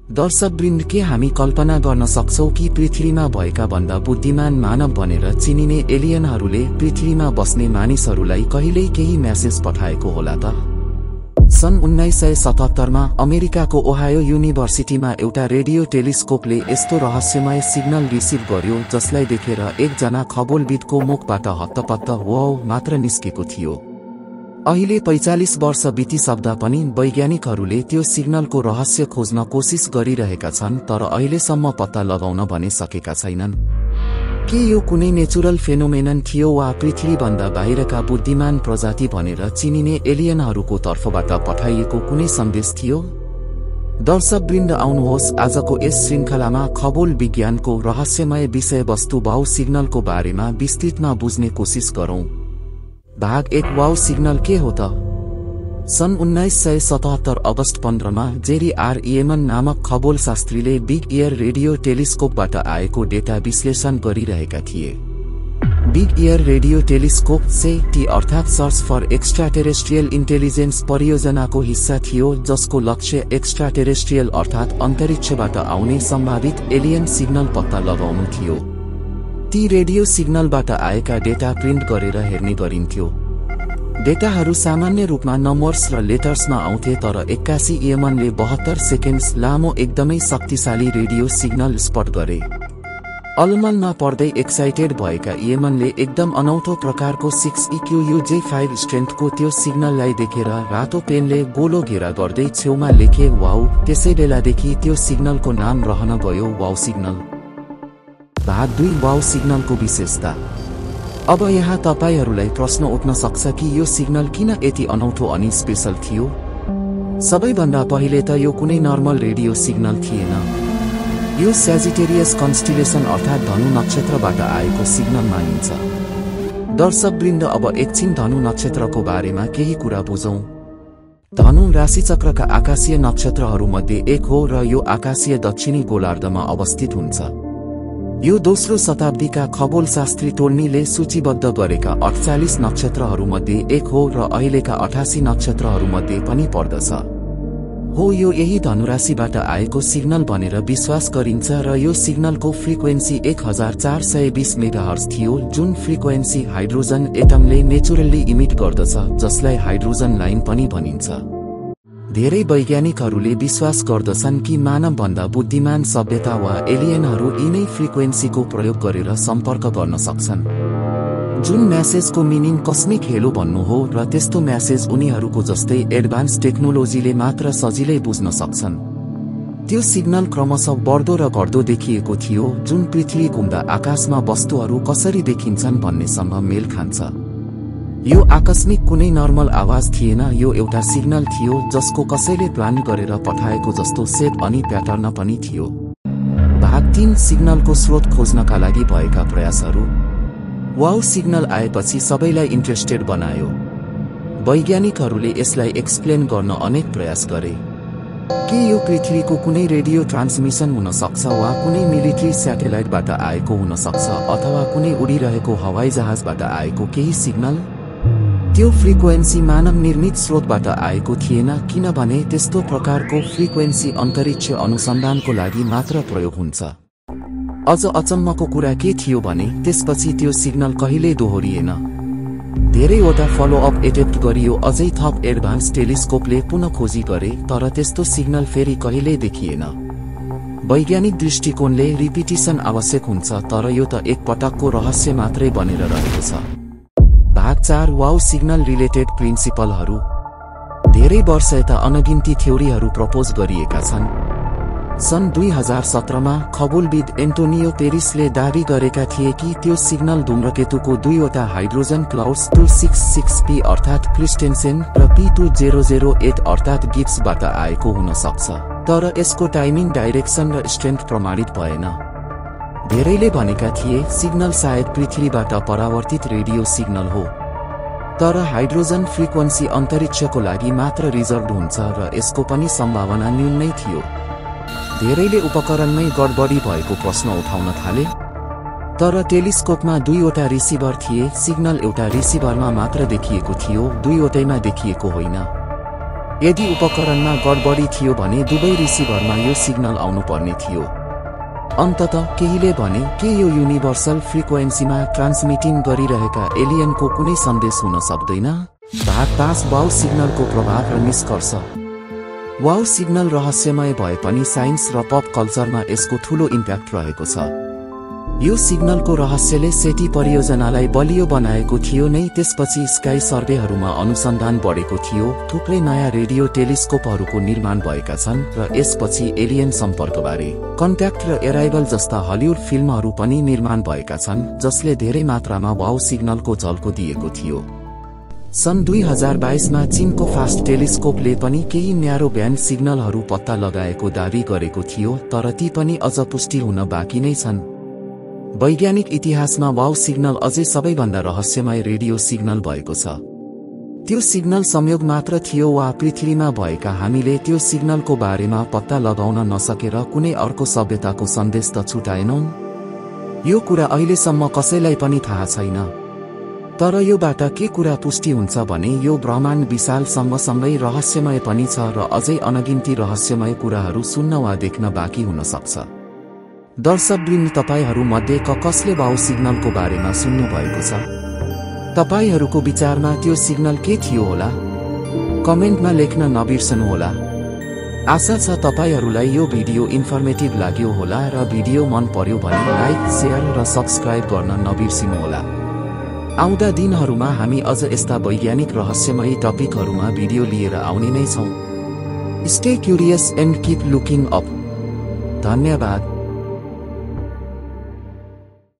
दर्शकवृन्द, के हामी कल्पना गर्न सक्छौं कि पृथ्वीमा भएका भन्दा बुद्धिमान मानव भनेर चिनिने एलियनहरूले पृथ्वीमा बस्ने मानिसहरूलाई कहिल्यै केही मेसेज पठाएको होला त? सन् 1977 मा अमेरिकाको ओहायो युनिभर्सिटीमा एउटा रेडियो टेलिस्कोपले यस्तो रहस्यमय सिग्नल रिसिभ गर्यो जसलाई देखेर एकजना खगोलविदको मुखबाट हत्तपत्त वाउ मात्र निस्केको थियो। अहिले 45 वर्ष बितिसक्दा पनि वैज्ञानिकहरूले त्यो सिग्नलको रहस्य खोज्न कोसिस गरिरहेका छन्, तर अहिलेसम्म पत्ता लगाउन भने सकेका छैनन्। के यो कुनै नेचुरल फेनोमेनन थियो वा पृथ्वीभन्दा बाहिरका बुद्धिमान प्रजाति भनेर चिनिने एलियनहरूको तर्फबाट पठाइएको कुनै सन्देश थियो? दर्शकवृन्द, आउनुहोस् आजको यस श्रृङ्खलामा खगोल विज्ञानको रहस्यमय विषयवस्तु वाउ सिग्नलको बारेमा विस्तृतमा बुझ्ने कोसिस गरौं। भाग 1, वाउ सिग्नल के हो त? सन् 1977 अगस्त 15 मा जेरी आर इएमन नामक खगोलशास्त्रीले बिग इयर रेडियो टेलिस्कोपबाट आएको डेटा विश्लेषण गरिरहेका थिए। Big year radio telescope SETI अर्थात् सर्च फर एक्स्ट्राटेरेस्ट्रियल इन्टेलिजेन्स परियोजनाको हिस्सा थियो, जसको लक्ष्य एक्स्ट्राटेरेस्ट्रियल अर्थात् अन्तरिक्षबाट आउने सम्भावित एलियन सिग्नल पत्ता लगाउनु थियो। ती रेडियो सिग्नलबाट आएका डेटा प्रिन्ट गरेर हेर्ने गरिन्थ्यो। डेटाहरू सामान्य रूपमा नम्बर्स र लेटर्समा आउँथे, तर 81 इएमनले 72 सेकेन्ड्स लामो एकदमै शक्तिशाली रेडियो सिग्नल स्पट गरे। अलमलमा पर्दै एक्साइटेड भएका इएमनले एकदम अनौठो प्रकारको 6EQUJ5 स्ट्रेन्थको त्यो सिग्नललाई देखेर रातो पेनले गोलो घेरा गर्दै छेउमा लेखे वाउ। त्यसैबेलादेखि त्यो सिग्नलको नाम रहन गयो वाउ सिग्नल। भाग 2, वाउ सिग्नलको विशेषता। अब यहाँ तपाईहरूलाई प्रश्न उठ्न सक्छ कि यो सिग्नल किन यति अनौठो अनि स्पेशल थियो? सबैभन्दा पहिले त यो कुनै नर्मल रेडियो सिग्नल थिएन। यो सजिटेरियस कन्स्टिलेसन अर्थात् धनु नक्षत्रबाट आएको सिग्नल मानिन्छ। दर्शकवृन्द, अब एकछिन धनु नक्षत्रको बारेमा केही कुरा बुझौं। धनु राशिचक्रका आकाशीय नक्षत्रहरूमध्ये एक हो र यो आकाशीय दक्षिणी गोलार्धमा अवस्थित हुन्छ। यो दोस्रो शताब्दीका खगोलशास्त्री टोल्नीले सूचीबद्ध गरेका 48 नक्षत्रहरूमध्ये एक हो र अहिलेका 88 नक्षत्रहरूमध्ये पनि पर्दछ। हो, यो यही धनुराशिबाट आएको सिग्नल भनेर विश्वास गरिन्छ र यो सिग्नलको फ्रिक्वेन्सी 1420 मेगाहर्ज थियो, जुन फ्रिक्वेन्सी हाइड्रोजन एटमले नेचुरली इमिट गर्दछ, जसलाई हाइड्रोजन लाइन पनि भनिन्छ। धेरै वैज्ञानिकहरूले विश्वास गर्दछन् कि मानवभन्दा बुद्धिमान सभ्यता वा एलियनहरू यिनै फ्रिक्वेन्सीको प्रयोग गरेर सम्पर्क गर्न सक्छन्। जुन म्यासेजको मिनिङ कस्मिक हेलो भन्नु हो, र त्यस्तो म्यासेज उनीहरूको जस्तै एडभान्स टेक्नोलोजीले मात्र सजिलै बुझ्न सक्छन्। त्यो सिग्नल क्रमशः बढ्दो र घट्दो देखिएको थियो, जुन पृथ्वी घुम्दा आकाशमा वस्तुहरू कसरी देखिन्छन् भन्नेसँग मेल खान्छ। यो आकस्मिक कुनै नर्मल आवाज थिएन, यो एउटा सिग्नल थियो जसको कसैले प्लान गरेर पठाएको जस्तो सेप अनि प्याटर्न पनि थियो। भाग 3, सिग्नलको स्रोत खोज्नका लागि भएका प्रयासहरू। वाउ सिग्नल आएपछि सबैलाई इन्ट्रेस्टेड बनायो। वैज्ञानिकहरूले यसलाई एक्सप्लेन गर्न अनेक प्रयास गरे। के यो पृथ्वीको कुनै रेडियो ट्रान्समिसन हुन सक्छ वा कुनै मिलिट्री स्याटेलाइटबाट आएको हुन सक्छ, अथवा कुनै उडिरहेको हवाईजहाजबाट आएको केही सिग्नल? त्यो फ्रिक्वेन्सी मानव निर्मित स्रोतबाट आएको थिएन, किनभने त्यस्तो प्रकारको फ्रिक्वेन्सी अन्तरिक्ष अनुसन्धानको लागि मात्र प्रयोग हुन्छ। अझ अचम्मको कुरा के थियो भने त्यसपछि त्यो सिग्नल कहिल्यै दोहोरिएन। धेरैवटा फलोअप एटेम्प्ट गरियो, अझै थप एडभान्स टेलिस्कोपले पुनः खोजी गरे, तर त्यस्तो सिग्नल फेरि कहिल्यै देखिएन। वैज्ञानिक दृष्टिकोणले रिपिटिसन आवश्यक हुन्छ, तर यो त एक पटकको रहस्य मात्रै बनेर रहेको छ। भाग 4, वाउ सिग्नल रिलेटेड प्रिन्सिपलहरू। धेरै वर्ष यता अनगिन्ती थ्योरीहरू प्रपोज गरिएका छन्। सन् 2017 मा खगोलविद एन्टोनियो पेरिसले दाबी गरेका थिए कि त्यो सिग्नल धूम्रकेतुको दुईवटा हाइड्रोजन क्लाउड्स 266P अर्थात् क्रिस्टेन्सेन र P2008 अर्थात् गिब्सबाट आएको हुन सक्छ, तर यसको टाइमिङ, डाइरेक्सन र स्ट्रेन्थ प्रमाणित भएन। धेरैले भनेका थिए सिग्नल सायद पृथ्वीबाट परावर्तित रेडियो सिग्नल हो, तर हाइड्रोजन फ्रिक्वेन्सी अन्तरिक्षको लागि मात्र रिजर्भ हुन्छ र यसको पनि सम्भावना न्यून नै थियो। धेरैले उपकरणमै गडबडी भएको प्रश्न उठाउन थाले, तर टेलिस्कोपमा दुईवटा रिसिभर थिए। सिग्नल एउटा रिसिभरमा मात्र देखिएको थियो, दुईवटैमा देखिएको होइन। यदि उपकरणमा गडबडी थियो भने दुवै रिसिभरमा यो सिग्नल आउनुपर्ने थियो। अन्ततः केहीले भने के यो युनिभर्सल फ्रिक्वेन्सीमा ट्रान्समिटिङ गरिरहेका एलियनको कुनै सन्देश हुन सक्दैन? भाग 5 वाउ सिग्नलको प्रभाव र निष्कर्ष। वाउ सिग्नल रहस्यमय भए पनि साइन्स र पप कल्चरमा यसको ठूलो इम्प्याक्ट रहेको छ। यो सिग्नलको रहस्यले सेटी परियोजनालाई बलियो बनाएको थियो नै। त्यसपछि स्काई सर्वेहरूमा अनुसन्धान बढेको थियो, थुप्रै नयाँ रेडियो टेलिस्कोपहरूको निर्माण भएका छन् र यसपछि एलियन सम्पर्कबारे कन्ट्याक्ट र एराइभल जस्ता हलिउड फिल्महरू पनि निर्माण भएका छन्, जसले धेरै मात्रामा वाउ सिग्नलको झल्को दिएको थियो। सन् 2022 मा चीनको फास्ट टेलिस्कोपले पनि केही न्यारो ब्यान्ड सिग्नलहरू पत्ता लगाएको दावी गरेको थियो, तर ती पनि अझ पुष्टि हुन बाँकी नै छन्। वैज्ञानिक इतिहासमा वाउ सिग्नल अझै सबैभन्दा रहस्यमय रेडियो सिग्नल भएको छ। त्यो सिग्नल संयोग मात्र थियो वा पृथ्वीमा भएका हामीले त्यो सिग्नलको बारेमा पत्ता लगाउन नसकेर कुनै अर्को सभ्यताको सन्देश त छुटाएनौं? यो कुरा अहिलेसम्म कसैलाई पनि थाहा छैन। तर योबाट के कुरा पुष्टि हुन्छ भने यो ब्रह्माण्ड विशाल सँगसँगै रहस्यमय पनि छ र अझै अनगिन्ती रहस्यमय कुराहरू सुन्न वा देख्न बाँकी हुन सक्छ। दर्शकवृन्द, तपाईहरू मध्ये कसले वाउ सिग्नलको बारेमा सुन्नु भएको छ? तपाईहरूको विचारमा त्यो सिग्नल के थियो होला? कमेन्टमा लेख्न नबिर्सनुहोला। आशा छ तपाईहरूलाई यो भिडियो इन्फर्मेटिभ लाग्यो होला र भिडियो मन पर्यो भने लाइक, शेयर र सब्स्क्राइब गर्न नबिर्सिनुहोला। आउँदा दिनहरूमा हामी अझ यस्ता वैज्ञानिक रहस्यमय टपिकहरूमा भिडियो लिएर आउने नै छौं। Stay curious and keep looking up. धन्यवाद।